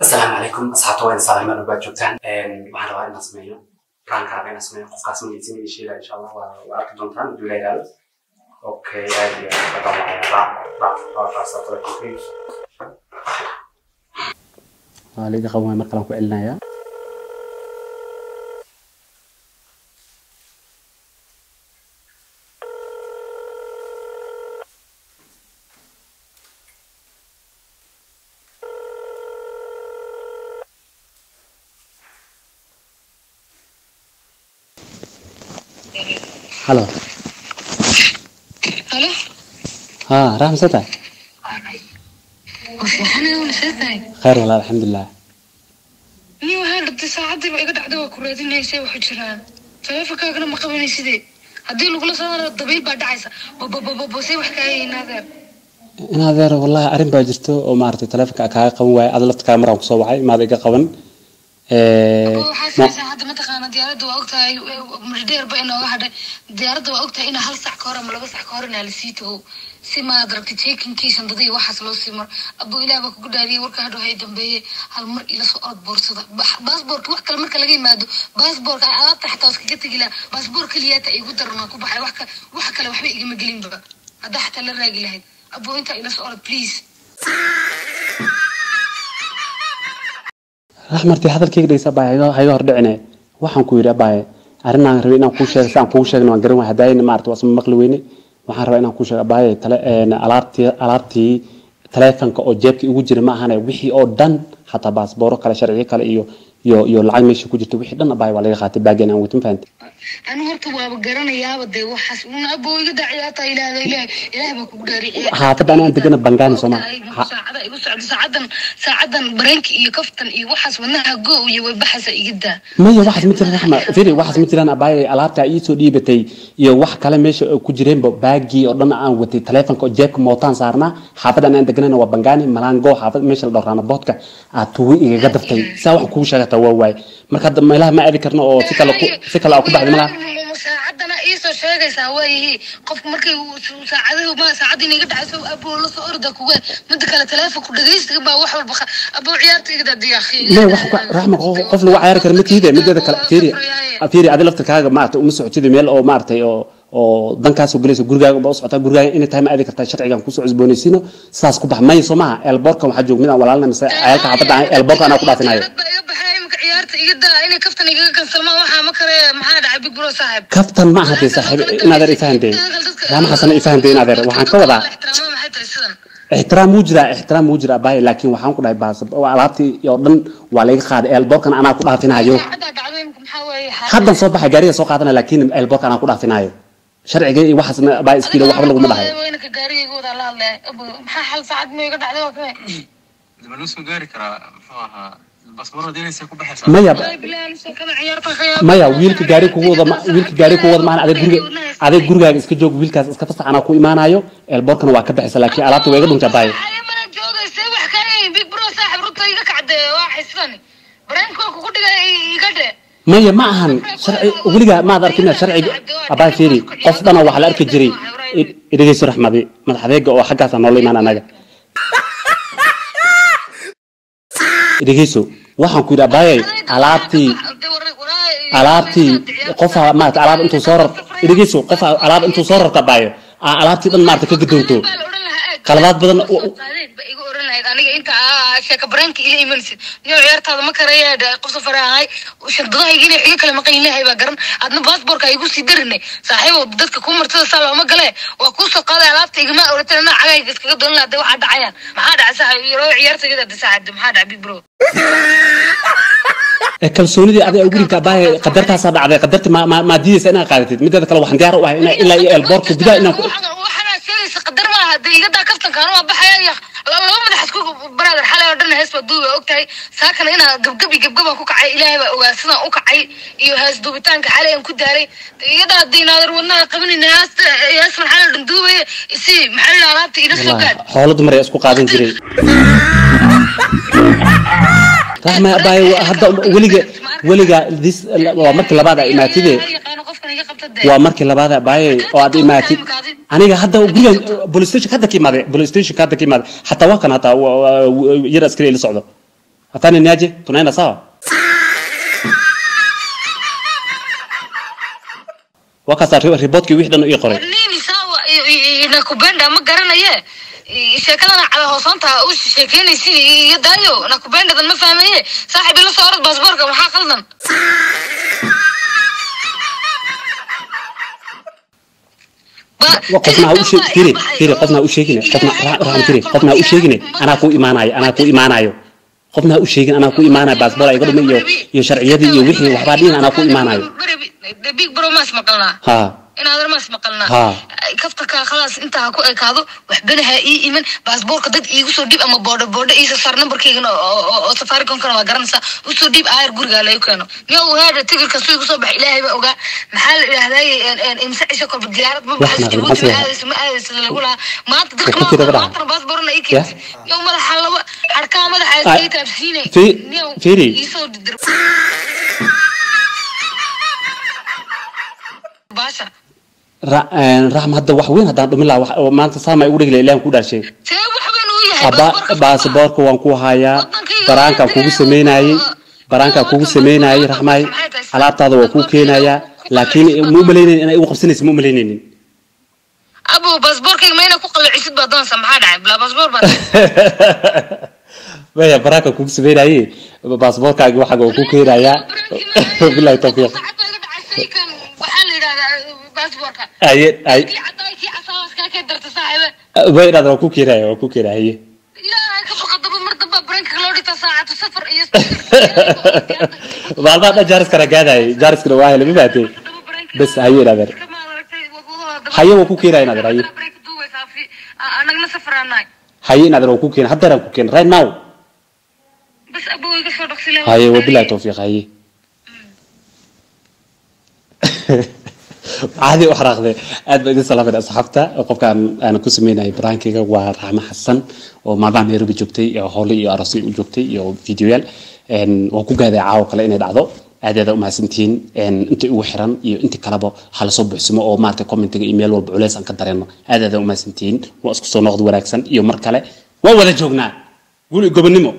Asalaamu calaykum asxaabta, waa idin salaamay meel baad joogtaan. Waxaan rabaa inaan sameeyo prank, rabaa inaan sameeyo qofkaas magaciisa ii sheega, insha Allah waa arki doontaan hadduu la yidhaahdo. Okay, aad iyo aad baan wacaya. Raac raac raac telefonkayga waa la iga qaban waaya, mar kalaan ku celinayaa. Halo. Halo. Haa, raxma, see tahay? Waxaan una see tahay? Khayr walaal, alxamdulilah. Nin waxaa dhintay, saacaddiiba iga dhacday, waa ku raadinaysay, waxu jiraan taleefonkaagana ma qabanaysidee, haddii lagula soo haro dabayl baa dhacaysa, bababababo, see wax kaa yihiin adeer? In adeer, wallahi arrin baa jirto oo maaragtay taleefonka kaaga qaban waaye, ada lafta kaa maraan kusoo wacay maada iga qaban. Waxaa samaysaa hadda, mataqaana diyaaradda waa ogtahay muddo ba inooga hadhay, diyaaradda waa ogtahay inaa 1 sac ka hor ama 2 sac ka hor inaa lasii tago, si maad aragtay check-inkii shandada iyo waxaas loo sii maro. Abo, ilaah baa kugu dhaariyay, warka hadhow hay dambeeye, hal mar ila soo orod boorsada, baasboorka wax kale marka laga yimaado, baasboorka alaabta xataa waa iskaga tegi lahaa, baasboor keliyaata igu daran waan ku baxay, wax kale waxba igama gelinba haddaa xataa la raagi lahayd. Abo, intaa ila soo orod please. Raxmarti, hadalkayga dhegeysa abaaye, hayga hor dhicine. Waxaan ku yidhi abaaye, arrinaan rabay inaan kuu sheego, si aan kugu sheegno waan garan waay, haddaayna maarata waa isma maqli weyne. Waxaan rabaa inaan kuu sheego abaaye, tale alaabtii taleefanka oo jeebka igu jira ma ahane, wixii oo dhan, xataa baasbooro kale, sharciyo kale iyo lacag meesha ku jirta, wixii dhan abaaye waa laga qaatay baagan aan watin, fahantay? Anu horta waaba garanayaaba dee waxaas una. Abo, iga daciyaata, ilaah ilaah ilaah baa kugu dhaariyay. Xaafadda ani aan degana Bangaani sooma? Saacada igu socdo, saacadan bareenka iyo kaftan iyo waxaas wadnaha go iyo way baxaysa, iga daa. Maya, waxaas ma jiraan Raxma, firi, waxaas ma jiraan abaaye. Alaabta ii soo dhiibatay iyo wax kale meesha oo ku jireenba, baagii oo dhan aan watay, taleefanka oo jeebka mootaan saarnaa. Xaafadda aan deganana waa Bangaani Malango, xaafad meesha la dhowraana boodka aad tuugo igaga daftay. Saa waxaan kugu sheegataa waa waaye, marka hadda meelaha ma aadi karno oo si kale aa ku baxday malaha. Saacadana iisoo sheegaysaa waayihi, qofku markay saacadahu ma saacadii iga dhacayso, abo la soo orda kuga mida kale taleefonku dhagaysiga baa wax walba abo ciyaarta iga daadiya akhi. Maya, wax Raxma, qof lagu cayaari kara ma tiide. Mideeda kale, fiiri fiiri, adi laftirkaaga maaragtay uma socotid meel oo maaragtay oo dankaas oo gelayso, gurigaaga unbaa u socotaa, gurigaaga inay tahay ma aadi kartaa. Sharcigan kusoo cusboonaysiino, sidaas ku bax. Maya, soo maha eelboorkan waxaa jooga mid aan walaalna mise ciyaalka xaafadda aan eelboorka anaa ku dhaafinayo. Diyaarad baa iga baxay imika, ciyaarta iga daa, inay kaftan igaga kansalmaan waxaa ma kare. Maxaa dhacay, big bro saaxib? Kaftan ma aha dee saaxiib, in adeer ifahantee, Raxma Xasan ifahantee, in adeer waxaan ka wadaa ixtiraamada maxay tahay sidan? Ixtiraam wuu jiraa, ixtiraam wuu jiraa abaaye, laakiin waxaan ku dhahay baas alaabtii oo dhan waa laga qaaday, eelboorkan anaa ku dhaafinayo. Saacaddaa dhacday imika maxaa weeye? Haddan soo baxay, gaariga soo qaadanaya, laakiin eelboorka anaa ku dhaafinayo, sharciga iyo waxaasna abaaye iskiila waxba laguma dhahayo. Weynaka gaarigayga wadaa la hadlaya. Abo, maxaa xal? Saacad ma iga dhacday waa kame? Ma loo soo gaari karaa? Muxuu ahaa basboor inaysa ku baxaysaa? Maya. Wallahi bilahi anu sheekada ciyaarta khiyaam. Maya, wiilka gaari kugu wada wiilka gaari kugu wada maahan. Adeeg guriga, adeeg gurigaaga iska joog, wiilkaas iska fasax, anaa ku imaanayo, eelboorkana waa ka baxaysa, laakiin alaabta waa iga dhuntay abaaye. Ay, mana joogaysa wax ka yihiin, big bro saaxib, runta iga kacde, waa xisani bareenka waa kugu dhigay, iga dhe. Maya, ma ahan sharci weligaa maad arkin sharciga abaaye. Fiiri, qof dhana waxaa la arki jiray. Idhegeyso Raxmadi, madax adeega oo xaggaasa noola imaan anaga. Idhegeyso, waxaan ku yidhi abaaye, alaabtii qofa maarata alaab intuu soo rarto, idhegeyso, qofa alaab intuu soo rarto abaaye aa alaabtii dhan maarata ka gadoonto, qaladaad badan ba iga oran lahayd aniga inta sheeka bareenka ila imanaysid niyo ciyaartaada ma karaya. Qof safar ahay, shandadahayga inay iga kala maqan yihiin baa garan, adna baasaboorka igu sii darinay. Saaxiibow, dadka kuu martada saa looma gale, waa kuu soo qaaday alaabta, igama oratay anaa cagayga iskaga doon lahaa. Dee waxaa dhacayaan maxaa dhacay saaxiib? Ciyaarta iga daada saacad, maxaa dhacay, big bro? Ee kalsoonidii adiga ugu dhigta abaaye, qadartaasaa dhacday, qadarti ma diidaysa inaad qaadatid? Mideeda kale waxaan diyaar u ahay inaa ilaa iyo eelboorka gudaha inaan ku Waxaana sheegaysa qadar maaha dee, iga daa kaftankaana waa baxaya iyo laba madax isku brother. Xalay oo dhan hees baa duuba ogtahay, saakana inaa gabgab iyo gabgabaan ku kacay, ilaahay baa ogaa sidaan u kacay iyo hees duubitaanka xalay aan ku daalay. Iga daa diinaadar wadnaha qabanayna, heesta heesman xalay oo dhan duubaya si maxaa la alaabta ila soo gaad. Xoolo dumar ayaa isku qaadan jiray Raxma abaaye. Hadda weliga this waa markii labaad aa imaatide. Yaqaano qofkan iga qabta dee. Waa markii labaad abaaye oo aad imaatid. Aniga hadda gurigan police station hadda ka imaaday, police station hadda ka imaaday, xataa waa kan, hataa yar askari ila socdo. Hatani niaje, tunaenda sawa? Waa kaasaa riboodkii wixii dhan ii qoray. Nini sawa nakupenda ma garanaye, sheekadana cala hoosaanta u sheekeynaysin iyo daayo nakubendadan ma fahmaye. Saaxiib, ila soo orod baasaboorka, maxaa qaldan? Qofna ha u sheeg, firi firi, qofna ha u sheegine, qofna raxma, firi, qofna ha u sheegine, anaa kuu imaanayo, anaa kuu imaanayo. Qofna ha u sheegin, anaa kuu imaanayo. Baasboor iga dhumay iyo sharciyadii iyo wixii waxbaa dhihin, anaa kuu imaanayo. Big bro, maas maqalnaa? Ha. Inaad maas maqalnaa? Ha. Kaftaka khalaas, intaa ha ku ekaado, waxbana ha ii iman. Baasboorka dad iigu soo dhiib ama boodho boodho iisoo saar, nambarkaygana oo Safaricomkana waa garanaysaa, usoo dhiib aayar gurigaa lagu keeno. Niyow heedha, tigirka suu igu soo baxay Ilaahay baa ogaa. Maxaa la idhahdaaye, imse cisho kolba diyaarad ma Wax baxayso naqli, Jabuuti maxaa ma aadayso, ma aadayso lagu lahaa maanta Wax dadka ku tira ma dhaca. Maantana baasboorna ii Ya. keentay. Niyow madaxa laba xarkaa madaxa Ay, iska taabsiinay. Niyow firi. Iisoo dir baasha. Raxma, hadda wax weyn haddaan dhumin lahaa oo maanta saama igu dhigi lahaa, Ilaahan ku dhaashay. See wax weyn uu yahay? Aba baasaboorka waan ku hayaa, baraankaan kugu sameynayey, baraankaan kugu sameynayey. Raxmaay, alaabtaada waa kuu keenayaa, laakiin ma u malaynaynin inay igu qabsanayso, ma u malaynaynin. Abo, baasboorkayga ma inaa ku qalicisid baa doonaysa? Maxaa dhacay? Bilaa baasboor baa. Maya, baraankaan kugu sameynayey, baasaboorkaagi waxaaga waa kuu keenayaa. Bilahi tawfiiq. Saacad baa iga dhacay kan, waxaa la yidhahdaa baasboorka Aye ay. Kii caddaay kii casaawas kaa kee darta saaxiibe. Way idhahda, waa kuu keenaya, waa kuu keenaya, haye. Ilaahay ka baqa, daba mar damba baranka loo dhigta saacatu safar iyo Maalmaha dhan jaariskana gaadayay, jaariskana waa helay, ma fahatay? Bes, haye inadeer, haye, waa ku keenaya inadeer, haye. Anagna safraanahay. Haye inadeer, waa kuu keena, haddeeraan ku keena, right now. Bas abow, iga soo dhaqsi. Haye, wabilahi tawfiiq, haye. Caadi u xaraaqde. Aad baa idin salaamay asxaabta. Qofkaan aan ku sameynayay baraankayga waa Raxmo Xasan oo maalmaha Nairobi joogtay iyo howle iyo aroosyo u joogtay iyo videoyaal. Waan ku gaaday caawa kale inay dhacdo. Aad aad u mahadsantihiin inta ugu xiran iyo inta kaleba, ha lasoo buuxsamo oo maaragtay commentiga iyo meel walba culeys aan ka dareeno. Aad aad u mahadsantihiin. Waa isku soo noqod wanaagsan iyo mar kale waan wada joognaa. Guul iyo gobonnimo.